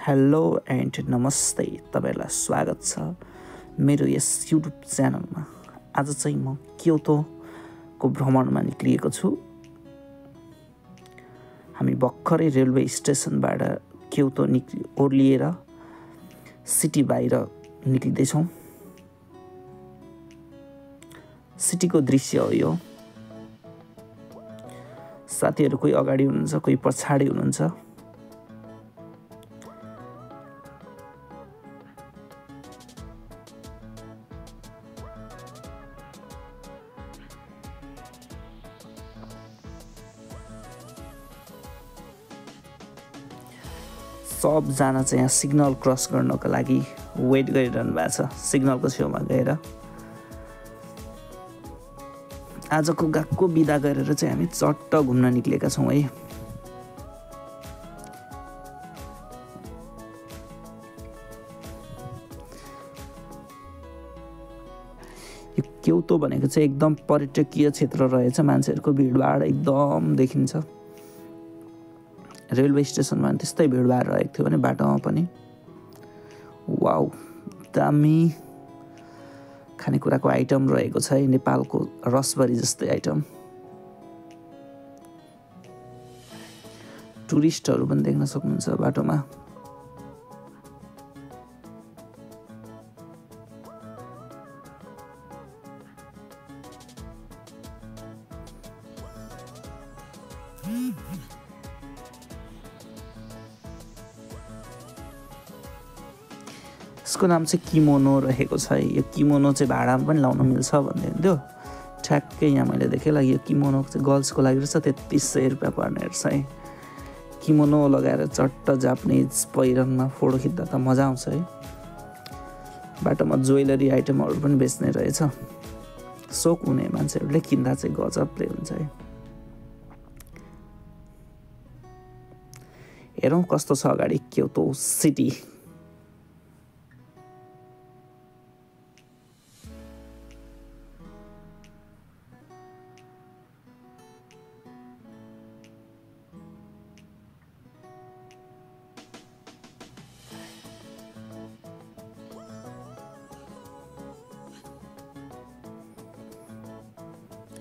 Hello and नमस्ते, तपाईहरुलाई स्वागत छ मेरो यस युट्युब च्यानलमा। आज चाहिँ म क्योतोको भ्रमणमा निक्लिएको छु। हामी भर्खरै रेलवे स्टेसनबाट क्योतो ओर्लिएर सिटी बाहिर निक्लिँदै छौं। सिटीको दृश्य हो यो। साथीहरु कोही अगाडि हुनुहुन्छ, कोही पछाडी हुनुहुन्छ। सबजना चाहिँ यहाँ सिग्नल क्रस गर्नको लागि वेट गरिरहनु भएको छ सिग्नलको छेउमा गएर। आजको गएको बिदा गरेर चाहिँ हामी चट्ट घुम्न निक्लेका छौं है। यो क्योतो भनेको चाहिँ एकदम पर्यटकीय क्षेत्र रहेछ। मान्छेहरुको भिडभाड एकदम देखिन्छ। रेलवे स्टेसनमा त्यस्तै भिडभाड रहेको थियो भने बाटोमा पनि। वाउ, दामी खानेकुराको आइटम रहेको छ है। नेपालको रसभरी जस्तै आइटम। टुरिस्टहरु पनि देख्न सक्नुहुन्छ बाटोमा। यसको नाम चाहिँ किमोनो रहेको छ। यो किमोनो चाहिँ भाडामा पनि लाउन मिल्छ भन्दै हुन्थ्यो। ठ्याक्कै यहाँ मैले देखेँ ल, यो किमोनो चाहिँ गर्ल्सको लागि रहेछ। 3300 रुपैयाँ पर्ने रहेछ है। किमोनो लगाएर चट्ट जापानिज पहिरनमा फोटो खिच्दा त मजा आउँछ है। बाटोमा ज्वेलरी आइटमहरु पनि बेच्ने रहेछ। सोक हुने मान्छेहरुले किन्दा चाहिँ गजबले हुन्छ है। हेरौं कस्तो छ अगाडि क्योतो सिटी।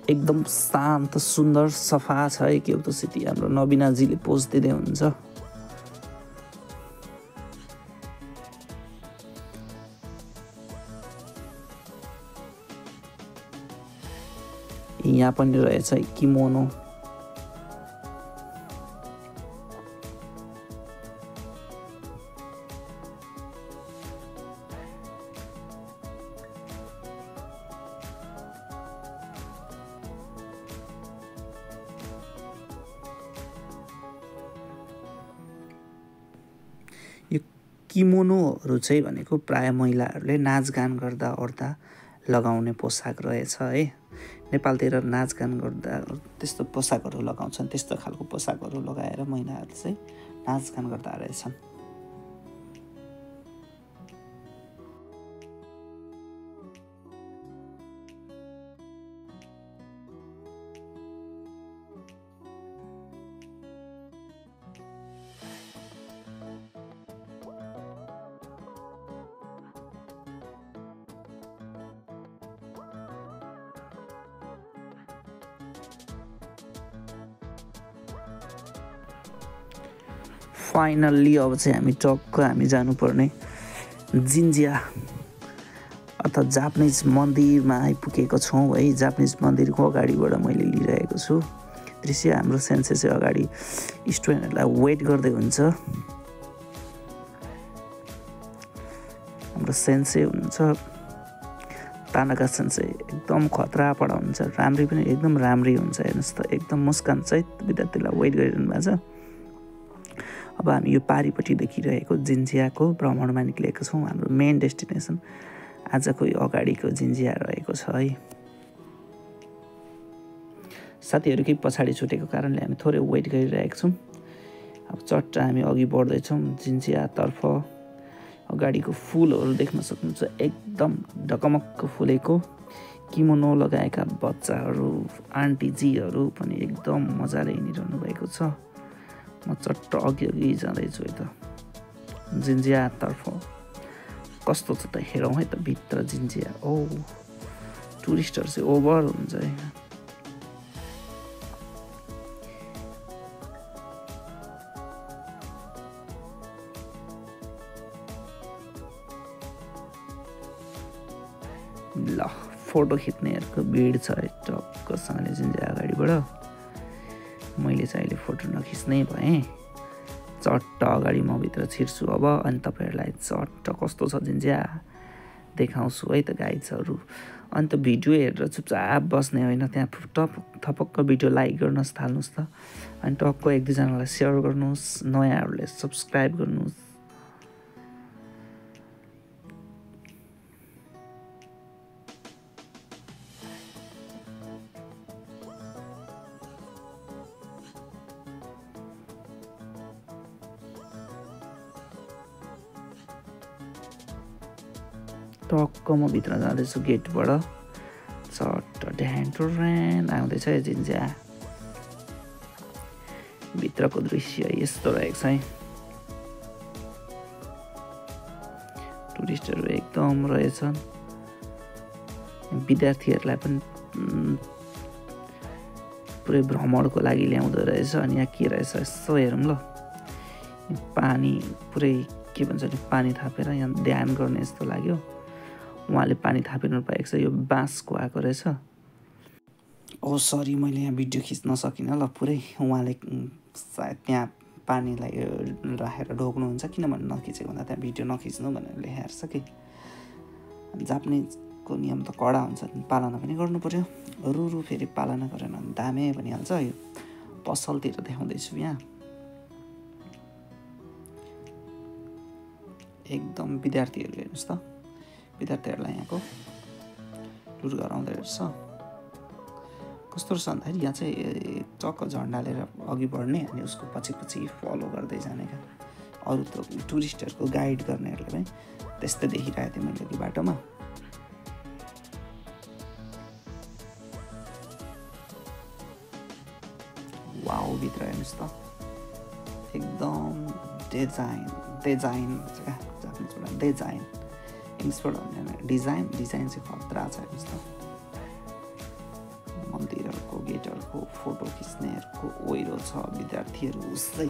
एकदम शान्त सुन्दर सफा छ है क्योतो सिटी। हाम्रो नबिनाजीले पोस्ट दिँदै हुनुहुन्छ। यहाँ पनि रहेछ किमोनो। यो किमोनोहरु चाहिँ भनेको प्राय महिलाहरूले नाचगान गर्दा ओर्दा लगाउने पोशाक रहेछ है। नेपालतिर नाचगान गर्दा त्यस्तो पोशाकहरु लगाउँछन्। त्यस्तो खालको पोशाकहरु लगाएर महिलाहरूले चाहिँ नाचगान गर्दा रहेछन्। फाइनल्ली अब चाहिँ हामी जानुपर्ने जिन्जिया अथवा जापानिज मन्दिरमा आइपुगेको छौं है। जापानिज मन्दिरको अगाडिबाट मैले लिइरहेको छु दृश्य। हाम्रो सेन्से चाहिँ अगाडि स्टुडेन्टहरुलाई वेट गर्दै हुन्छ। हाम्रो सेन्से हुनुहुन्छ तानाका सेन्से। एकदम खतरा पढाउनुहुन्छ। राम्री पनि एकदम राम्री हुन्छ। हेर्नुस् त एकदम मुस्कान सहित विद्यार्थीलाई वेट गरिरहनु भएको छ। अब हामी यो पारिपट्टि देखिरहेको जिन्जियाको भ्रमणमा निक्लेका छौं। हाम्रो मेन डेस्टिनेसन आजको यो अगाडिको जिन्जिया रहेको छ है। साथीहरु केही पछाडी छुटेको कारणले हामी थोरै वेट गरिरहेका छौं। अब चट्ट हामी अघि बढ्दै छौं जिन्जियातर्फ। अगाडिको फूलहरु देख्न सक्नुहुन्छ। एकदम ढकमक्क फुलेको किमोनो लगाएका बच्चाहरु, आन्टीजीहरु पनि एकदम मजाले हिँडिरहनु भएको छ। म चट्ट अघि जाँदैछु है त। जिन्जियातर्फ कस्तो छ त हेरौँ है त भित्र जिन्जिया। ओ टुरिस्टहरू चाहिँ ओभर हुन्छ यहाँ। ल फोटो खिच्नेहरूको भिड छ टक्कसँगले जिन्जिया अगाडिबाट। मैले चाहिँ अहिले फोटो नखिच्नै भएँ। चट्ट अगाडि म भित्र छिर्छु अब, अनि तपाईँहरूलाई चट्ट कस्तो छ जिन्जिया देखाउँछु है त गाइड्सहरू। अनि त भिडियो हेरेर चुपचाप बस्ने होइन, त्यहाँ थपक्क भिडियो लाइक गर्नुहोस् थाल्नुहोस् त, अनि टक्क 1-2 जनालाई सेयर गर्नुहोस्, नयाँहरूले सब्सक्राइब गर्नुहोस्। टक्क म भित्र जाँदैछु गेटबाट, चट्ट ढ्यान आउँदैछ जिन्जिया। भित्रको दृश्य यस्तो रहेको छ है। टुरिस्टहरू एकदम रहेछन्। विद्यार्थीहरूलाई पनि पुरै भ्रमणको लागि ल्याउँदो रहेछ। अनि यहाँ के रहेछ यसो हेरौँ ल। पानी पुरै के भन्छ नि, पानी थापेर यहाँ ध्यान गर्ने जस्तो लाग्यो। उहाँले पानी थापिनु पाएको छ, यो बाँसको आएको रहेछ। ओ सरी, मैले यहाँ भिडियो खिच्न सकिनँ ल पुरै। उहाँले सायद त्यहाँ पानीलाई राखेर ढोक्नुहुन्छ, किनभने नखिचेको भन्दा त्यहाँ भिडियो नखिच्नु भनेर लेखेर छ कि। जापानिजको नियम त कडा हुन्छ, पालना पनि गर्नु पर्यो। रुरु फेरि पालना गरेन भने दामे भनिहाल्छ। यो पसलतिर देखाउँदैछु यहाँ। एकदम विद्यार्थीहरू हेर्नुहोस् त, विद्यार्थीहरूलाई यहाँको टुर गराउँदै रहेछ। कस्तो रहेछ भन्दाखेरि यहाँ चाहिँ टक्क झन्डा लिएर अघि बढ्ने, अनि उसको पछि पछि फलो गर्दै जाने क्या। अरू त टुरिस्टहरूको गाइड गर्नेहरूले पनि त्यस्तै देखिरहेको थिएँ मैले कि बाटोमा। वाउ, भित्र हेर्नुहोस् त एकदम डिजाइन क्या, जापानिजबाट डिजाइन, इङ्ग्लिसबाट भन्ने डिजाइन चाहिँ खतरा छ हेर्नुहोस् त। मन्दिरहरूको गेटहरूको फोटो खिच्नेहरूको ओइरो छ। विद्यार्थीहरू उसै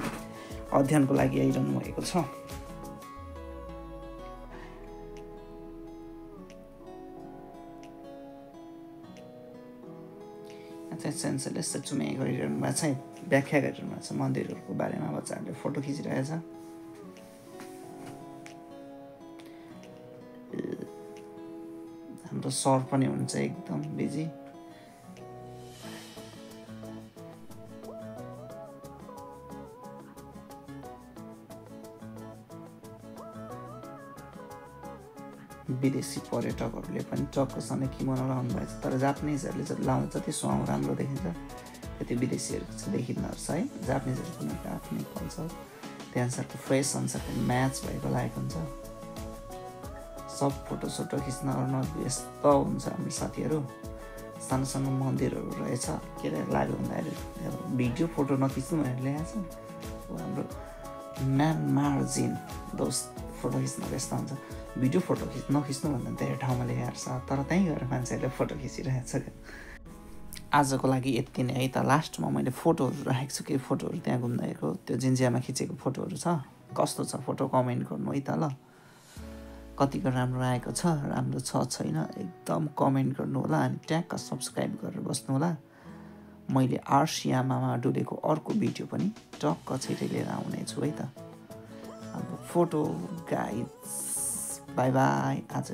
अध्ययनको लागि आइरहनु भएको छ। चाहिँ सेन्सरले चुमे गरिरहनु भएको छ, व्याख्या गरिरहनु भएको छ मन्दिरहरूको बारेमा। बच्चाहरूले फोटो खिचिरहेछ। हाम्रो सर पनि हुन्छ एकदम बिजी। विदेशी पर्यटकहरूले पनि टक्कसँग किमोनो लाउनु भएको छ। तर जापानिजहरूले जति लाउँछ त्यति सुहाउँ राम्रो देखिन्छ, त्यति विदेशीहरूको चाहिँ देखिन्न रहेछ है। जापानिजहरूको उनीहरूको आफ्नै कल्चर, त्यहाँ अनुसारको फ्रेस अनुसारको म्याच भएको लागेको हुन्छ। सब फोटोसोटो खिच्न व्यस्त हुन्छ हाम्रो साथीहरू। सानो सानो मन्दिरहरू रहेछ। के लाग्यो भन्दाखेरि भिडियो फोटो नखिच्नु भनेर ल्याएको छ। हाम्रो म्यानमार्जिन दोस्त फोटो खिच्न व्यस्त हुन्छ। भिडियो फोटो नखिच्नु भन्दा धेरै ठाउँमा लेखेको छ, तर त्यहीँ गएर मान्छेहरूले फोटो खिचिरहेको छ क्या। आजको लागि यति नै है त। लास्टमा मैले फोटोहरू राखेको छु कि फोटोहरू त्यहाँ घुम्दाको त्यो जिन्जियामा खिचेको फोटोहरू छ। कस्तो छ फोटो कमेन्ट गर्नु है त ल। कतिको राम्रो आएको छ, राम्रो छ छैन एकदम कमेन्ट गर्नु होला। अनि ट्याक्क सब्सक्राइब गरेर बस्नु होला। मैले आर्सियामामा डुलेको अर्को भिडियो पनि टक्क छिटै लिएर आउने छु है त। हाम्रो फोटो गाइड्स बाई बाई। आज